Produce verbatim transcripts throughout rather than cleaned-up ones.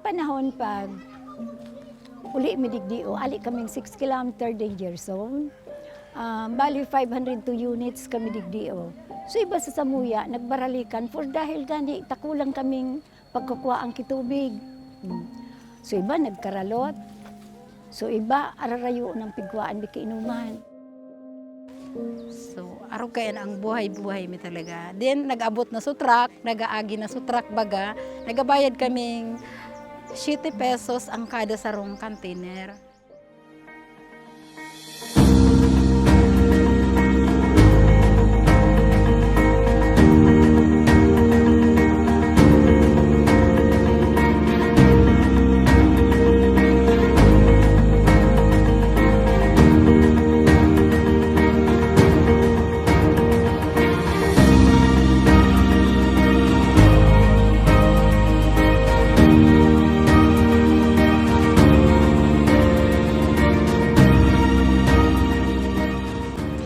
Panahon pag uli mi digdi, o, ali kaming six kilometer danger zone. Ah, bali, five hundred two units kami digdi, o. So, iba sa samuya, nagbaralikan for dahil gani takulang kaming pagkukuhaan ki tubig. Hmm. So, iba nagkaralot. So, iba ararayo ng pigkuhaan mi kainuman. So, arog kaiyan ang buhay-buhay mi talaga. Then, nag-abot na sa truck, nag-aagi na sa truck baga, nagabayad kaming siyete pesos ang kada sarong container.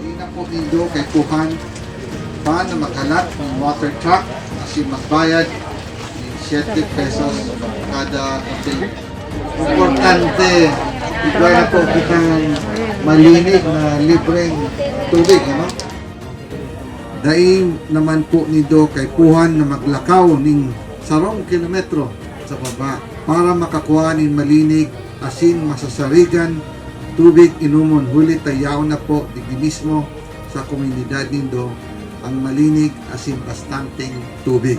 Dai na po nindo kaipuhan pa na maghalat ng water truck asin magbayad nin siyete pesos kada container. Importante, igwa na po kitang malinig na libreng tubig, ano? Dai naman po nindo kaipuhan na maglakaw nin sarong kilometro sa baba para makakua nin malinig asin masasarigan tubig inomon, huli ta yaon na po digdi mismo sa komunidad nindo ang malinig asin bastanteng tubig.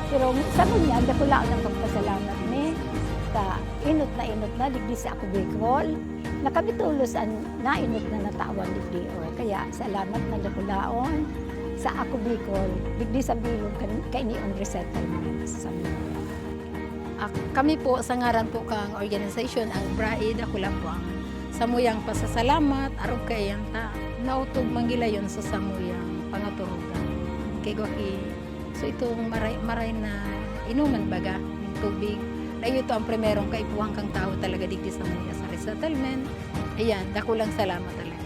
Pero sa ngunyan, dakulaon ang pagpasalamat mi ta enot na enot na digdi sa Ako Bicol, na kami tolos an naenot na natawan digdi, o. Kaya salamat na dakulaon sa Ako Bicol, digdi sa bilog kan, kaini an resettlement sa Zamboanga. Ah, kami po, sa ngaran po kang organisasyon, ang BRAE, dakula po ang samuyang pasasalamat, arog kaiyan ta naotob man gilayon sa samuyang pangaturugan. Kay gwa ki So, itong maray, maray na inuman baga nin tubig, na iyo to ang primerong kaipuhan kang tawo talaga digdi sa mga sa resettlement. Ayan, dakulang salamat talaga.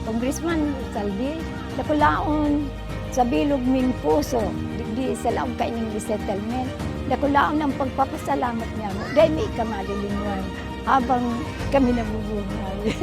Congressman Saldi, dakulaon sa bilog ming puso, digdi sa laog kaining resettlement, dakulaon ang pagpapasalamat niamo. Dai mi ka malilinwan habang kami nabubuhay.